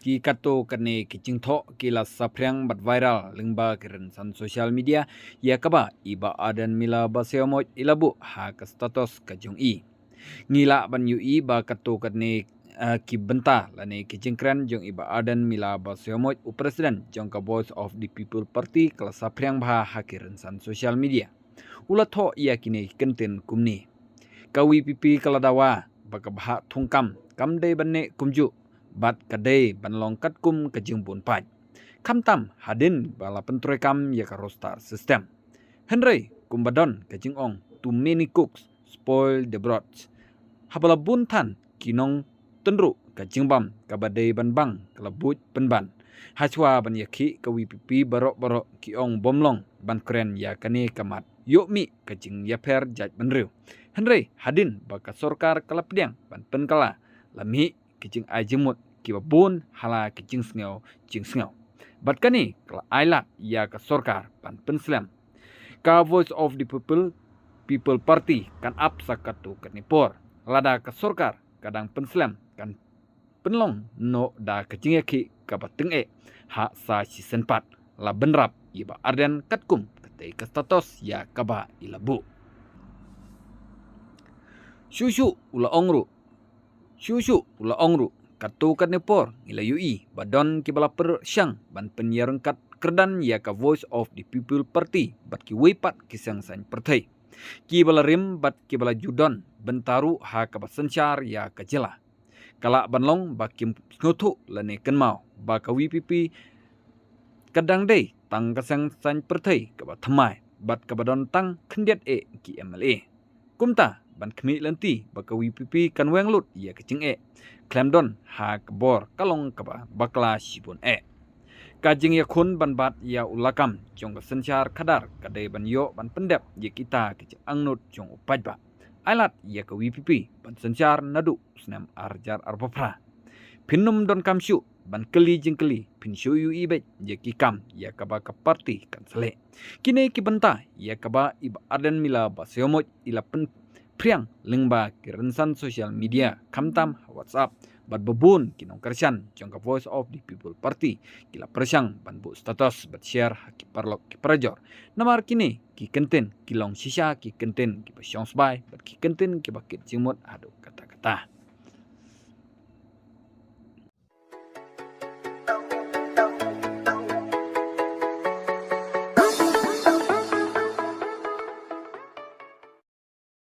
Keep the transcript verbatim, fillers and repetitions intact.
Ki katto katne ki jingthoh ki la saphriang bad viral lyngba ki rynsan social media, ïa kaba i Bah Ardent Miller Basaiawmoit i la buh ha ka status ka jong i. Ngi lah ban ïohi ba katto katne, eh, ki bynta lane ki jingkren jong i Bah Ardent Miller Basaiawmoit, u president jong ka Voice of the People Party, ka la saphriang bha ha ki rynsan social media. U la thoh ïa kine ki kyntien kumne: Ka V P P ka la dawa ba ka bhah thungkam kam dei ban neh kumjuh bad ka dei ban long katkum ka jingbun paid, khamtam hadien ba la pyntreikam ïa ka roster system. Hynrei kumba don ka jingong, "Too many cooks spoil the broth." Haba la bun than ki nongtynruh, ka jingbam kaba dei ban bang ka la buit pynban. Hashwa ban ïakhih ka V P P, baroh baroh ki ong bym long ban kren ïa kane ka mat ïoh mih ka jingïapher jaitbynriew. Hynrei hadien ba ka sorkar ka la pdiang ban pynkylla, la mih ki jingai jingmut kiba bun ha la ki jingsngew jingsngew. Bad kane ka la ai lad ïa ka sorkar ban pynslem. Ka Voice of the People, People Party kan ap sa katto katne por. Lada ka sorkar ka dang pynslem, kan pynlong noh da ka jingïakhih kaba tyngeh ha sa shisien pat. La bynrap i Bah Ardent katkum katei ka status ïa kaba i la buh. Shuh shuh u la ong ruh, shuh shuh u la ong ruh, katto katne por ngi la ïohi ba don kiba la pyrshang ban pynïaryngkat kyrdan ïa ka Voice of the People Party bad kiwei pat ki seng saiñ pyrthei, kiba la rim bad kiba la ju don bynta ruh ha kaba synshar ïa ka jylla. Ka lah ban long ba kim sngewthuh lane kynmaw ba ka V P P ka dang dei tang ka seng saiñ pyrthei kaba thymmai bad kaba don tang khyndiat eh ki M L A. Kumta ban khmih lynti ba ka V P P kan weng lut ïa ka jingeh khlem don ha ka bor, ka long kaba bakla shibun eh. Ka jingïakhun ban bat ïa u lakam jong ka synshar khadar ka dei ban ïoh ban pyndep ïa kita ki jingangnud jong u paidbah. Ai lad ïa ka V P P ban synshar naduh snem ar hajar arphew phra. Phin ym donkam shuh ban kylli jingkylli, phin shu ïohi beit ïa ki kam ïa kaba ka party kan sa leh. Kine ki bynta ïa kaba i Bah Ardent Miller Basaiawmoit i la pynphriang lyngba ki rynsan social media, khamtam ha WhatsApp, bad ba bun ki nongkyrshan jong ka Voice of the People Party ki la pyrshang ban buh status bad share ha ki paralok ki parajor. Namar kine ki kyntien ki long shisha ki kyntien kiba shong sbai bad ki kyntien kiba kit jingmut haduh katta katta.